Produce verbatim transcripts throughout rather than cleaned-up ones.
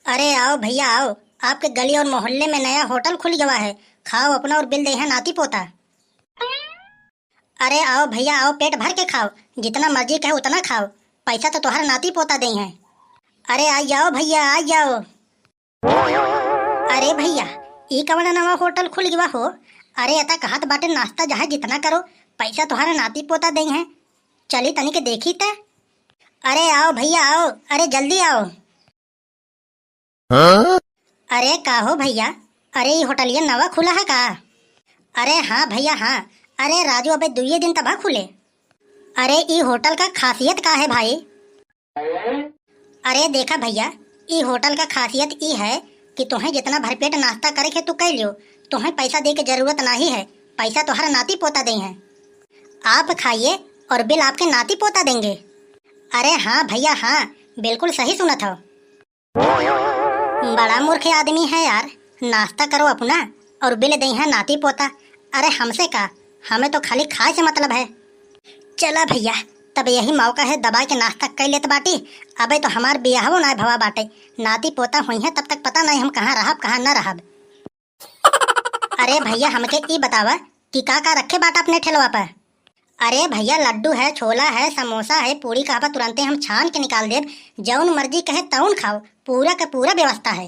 अरे आओ भइया आओ, आपके गली और मोहल्ले में नया होटल खुल गवा है, खाओ अपना और बिल देइहैं नाती पोता। अरे आओ भइया आओ, पेट भर के खाओ, जितना मर्जी कहे उतना खाओ, पैसा तो तोहर नाती पोता देइहैं। अरे आ जाओ भइया आ जाओ। अरे भइया, ई कवन नवा होटल खुल गवा हो? अरे एता कहत बाटे नाश्ता चाहे जितना करो, पैसा तोहर नाती पोता देइहैं। चली तनी के देखी त। अरे आओ भइया आओ, अरे जल्दी आओ। हाँ? अरे का हो भइया, अरे ई होटलिया नवा खुला है का? अरे हाँ भइया हाँ, अरे राजू अबे दुइये दिन तबा खुले। अरे ई होटल का खासियत का है भाई? अरे देखा भइया, ई होटल का खासियत ई है कि तोहें जितना भरपेट नाश्ता करे के तू कइ लियो, तोहें पैसा दे के जरूरत नाही है, पैसा तोहर नाती पोता देइहैं। आप खाइए और बिल आपके नाती पोता देंगे। अरे हाँ भइया हाँ, बिल्कुल सही सुनत हो। बड़ा मूर्ख आदमी है यार, नाश्ता करो अपना और बिल देइहैं नाती पोता। अरे हमसे का, हमें तो खाली खाए से मतलब है। चला भइया, तब यही मौका है, दबाइ के नाश्ता कइ लेत बाटी। अबे तो हमार बियाहवो नाहीं भवा बाटे, नाती पोता होइहैं तब तक पता नाहीं हम कहाँ रहब कहाँ न रहब। अरे भइया हमके ई बतावा कि का का रखे बाटा अपने ठेलवा पर? अरे भइया लड्डू है, छोला है, समोसा है, पूड़ी कहबा तुरंते हम छान के निकाल देब, जउन मर्जी कहे तउन खाओ, पूरा के पूरा व्यवस्था है।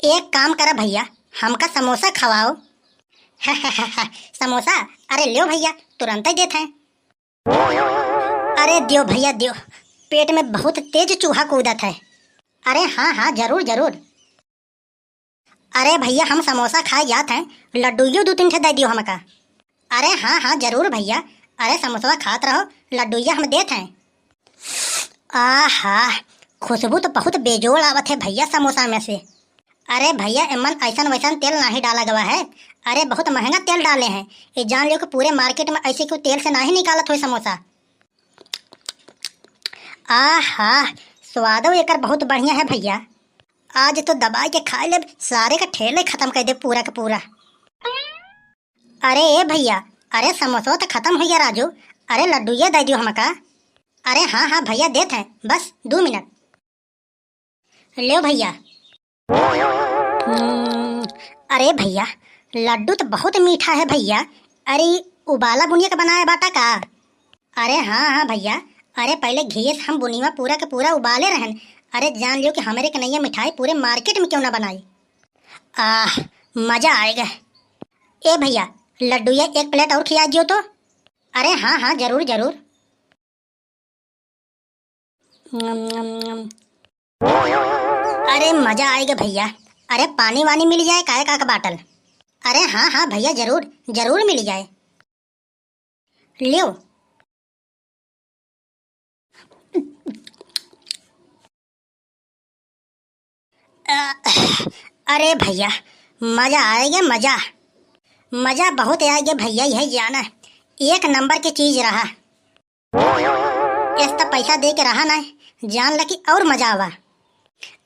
एक काम करा भइया, हमका समोसा खवाओ। समोसा? अरे ल्यो भइया, तुरंते देत हैं। अरे द्यो भइया द्यो, पेट में बहुत तेज चूहा कूदत है। अरे हाँ हाँ जरूर जरूर। अरे भइया हम समोसा खाए जात हैं, लड्डूइयो दू तीन ठे दे दियो हमका। अरे हाँ हाँ जरूर भइया, अरे समोसवा खात रहो, लड्डूइया हम देत हैं। आहा, खुशबू तो बहुत बेजोड़ आवत है भइया समोसा में से। अरे भइया एमन ऐसन वैसन तेल नाहीं डाला गवा है, अरे बहुत महंगा तेल डाले हैं। ये जान लियो कि पूरे मार्केट में ऐसे क्यों तेल से नाहीं निकालत होई समोसा। आहा, स्वादो एकर बहुत बढ़िया है भइया। आज तो दबाइ के खाइ लेब, सारे का ठेले खतम कइ देब पूरा का पूरा। अरे ए भइया, अरे समोसवा तो खतम होइ गया राजू, अरे लड्डूइया दइ दियो हमका। अरे हाँ हाँ भइया देत हैं, बस दू मिनट। ल्यो भइया। हम्म, अरे भइया, लड्डू तो बहुत मीठा है भइया। अरे, ई उबाला बुनिया के बनाया बाटा का? अरे हाँ, हाँ भइया, अरे पहिले घिये से हम बुनिया पूरा के पूरा उबाले रहन। अरे जान लियो कि हमरे कन्हैया मिठाई पूरे मार्केट में क्यों ना बनाई। आह, मजा आइगा। ए भइया, लड्डूया एक प्लेट और खिया दियो तो। अरे हाँ, हाँ, जरूर, जरूर। अरे मजा आइगा भइया। अरे पानी वानी मिल जाए काहे का, का बाटल? अरे हाँ हाँ भइया, जरूर जरूर मिल जाए। ल्यो। अ, अरे भइया, मजा आइगा मजा। मजा बहुत आइगा भइया, यह जाना एक नंबर के चीज रहा। एस त पैसा दे के रहा ना, जान ल कि और मजा आवा।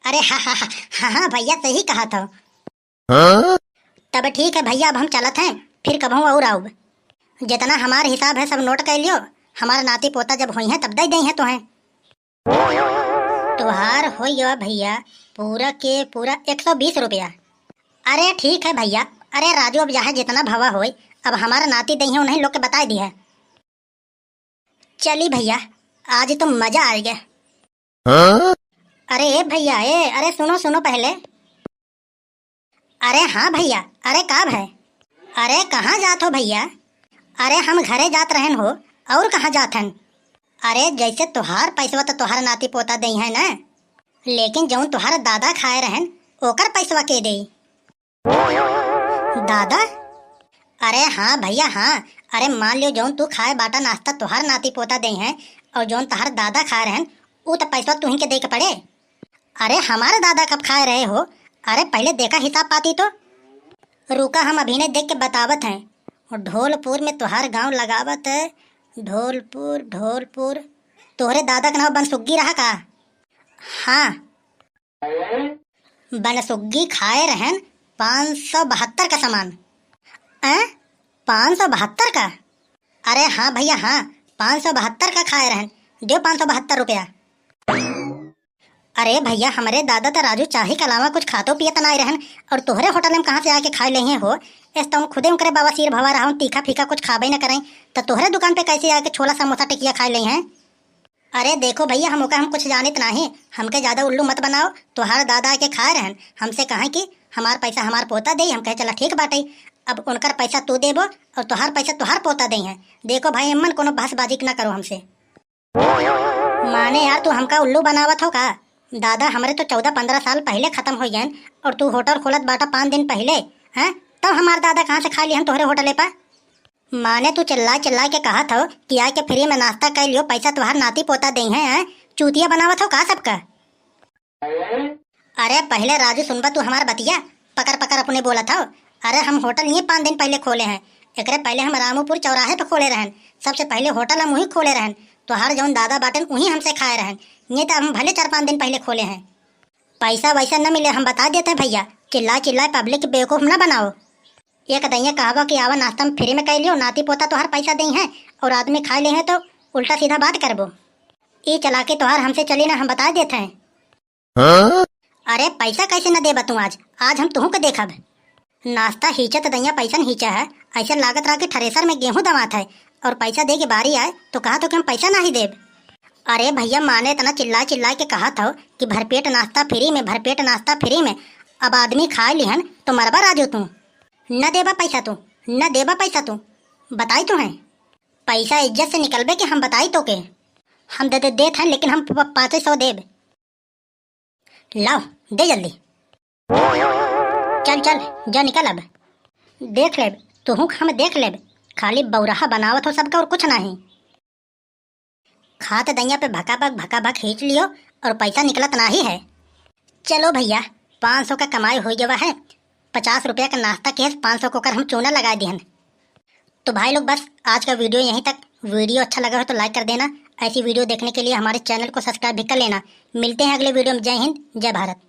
अरे हा हा हा हा, हाँ भइया सही कहत हो। हाँ? तब ठीक है भइया, अब हम चलत हैं, फिर कबहूँ और आउब। जितना हमार हिसाब है सब नोट कइ लियो, हमार नाती पोता जब होइहैं तब दइ देइहैं तोहें। तोहार होइ गवा भइया पूरा के पूरा एक सौ बीस रुपया। अरे ठीक है भइया, अरे राजू अब चाहे जितना भवा होई, अब हमार नाती देइहैं उन्हीं लोग के बताइ दिहे। चली भइया, आज तो मजा आइगा। हाँ? अरे ए भइया, ए, अरे सुनो, सुनो पहिले। अरे हाँ भइया, अरे का भए? अरे कहाँ जात हो भइया? अरे हम घरे जात रहेन हो, और कहाँ जात हन? अरे जैसे तोहार पैसवा तो तोहार नाती पोता देइहैं ना, लेकिन जउन तोहार दादा खाए रहेन, ओकर पैसवा के देई? दादा? अरे हाँ भइया हाँ, अरे मान लियो जउन तू खाए बाटा नाश्ता तोहार नाती पोता देइहैं, और जउन तोहार दादा खाए रहेन, उ त पैसवा तुहीं के दे के पड़े। अरे हमार दादा कब खाए रहे हो? अरे पहिले देखा हिसाब पाती तो। रुका हम अभिनय देख के बतावत हैं। ढोलपुर में तोहार गाँव लगावत है। ढोलपुर, ढोलपुर। तोहरे दादा का नाम बनसुग्गी रहा का? हाँ। बनसुग्गी खाए रहन पाँच सौ बहत्तर का सामान। हैं? पाँच सौ बहत्तर का? अरे हाँ भइया हाँ, पाँच सौ बहत्तर का खाए रहन। दो पाँच सौ बहत्तर रुपया। अरे भइया, हमरे दादा त राजू चाही के अलावा कुछ खातो पियत नाहीं रहन, और तोहरे होटल में कहाँ से आके खाए लेहे हो? एस त हम खुदे उनकरे बवासीर भवा रहन, तीखा फीका कुछ खाबे न करें, त तोहरे दुकान पे कैसे आके छोला समोसा टिकिया खाए लेहे हैं? अरे देखो भइया, हम ओका हम कुछ जानित नाहीं, हमके ज्यादा उल्लू मत बनाओ। तोहार दादा आके खाए रहन, हमसे कहें कि हमार पैसा हमार पोता देई, हम कहे चला ठीक बाटे। अब उनकर पैसा तू देबो और तोहार पैसा तोहार पोता देइहैं। देखो भाई, एमन कोनो बहसबाजी ना करो हमसे। माने यार, तू हमका उल्लू बनावत हो का? दादा हमरे तो चौदह पन्द्रह साल पहिले खतम होइ गएन और तू होटल खोलत बाटा पाँच दिन पहिले, हैं? तब हमार दादा कहाँ से खाए लिहन तोहरे होटले पर? माने तू चिल्ला चिल्ला के कहत हो कि आके फ्री में नाश्ता कर लियो, पैसा तोहार नाती पोता देइहैं, हैं? चूतिया बनावत हो का सबका? अरे पहिले राजू सुनबा तू हमार बतिया, पकर पकर अपने बोलत हो। अरे हम होटल ये पाँच दिन पहिले खोले हैं, एकरे पहिले हम रामूपुर चौराहे पे खोले रहन, सबसे पहिले होटल हम उहीं खोले रहन। तोहार जौन दादा बाटेन उहीं हमसे खाए रहन, ये तो हम भले चार पाँच दिन पहिले खोले हैं। पैसा वैसा न मिले, हम बता देते हैं भइया, चिल्ला चिल्ला पब्लिक के बेवकूफ न बनाओ। एक दइया कहबो कि आवा नाश्ता में फ्री में कर लियो, नाती पोता तोहार पैसा देइहैं और आदमी खाए लेहे तो उल्टा सीधा बात करबो। ई चालाकी तोहार हमसे चली ना, हम बता देते हैं। हाँ? अरे पैसा कैसे न देबा तू आज, आज हम तुहू के देखब। नाश्ता हींचत दइया पैसा न हींचा है, ऐसे लागत रहा कि थ्रेसर में गेहूं दमात है और पैसा दे के बारी आए तो कहत हो कि हम पैसा नाहीं देब। अरे भइया माने इतना चिल्ला चिल्ला के कहत हो कि भरपेट नाश्ता फ्री में, भरपेट नाश्ता फ्री में, अब आदमी खाए लिहन तो मरबा राजू तू। न देबा पैसा तू, न देबा पैसा तू, बताई तो हैं। पैसा इज्जत से निकलबे कि हम बताई तो के। हम दे, दे देत हैं, लेकिन हम प-, पाँचे सौ देब। लाओ, दे जल्दी। चल चल, जा निकल अब। देख लेब, तुहू के हम देख लेब। खाली बौराहा बनावत हो सबका और कुछ नाहीं। खात दइया पे भकाभक भकाभक हींच लियो और पैसा निकलत नाहीं है। चलो भइया, पाँच सौ का कमाई होइ गवा है, पचास रुपया का नाश्ता के पाँच सौ को कर हम चूना लगा दिहन। तो भाई लोग बस आज का वीडियो यहीं तक। वीडियो अच्छा लगा हो तो लाइक कर देना। ऐसी वीडियो देखने के लिए हमारे चैनल को सब्सक्राइब भी कर लेना। मिलते हैं अगले वीडियो में। जय हिंद, जय भारत।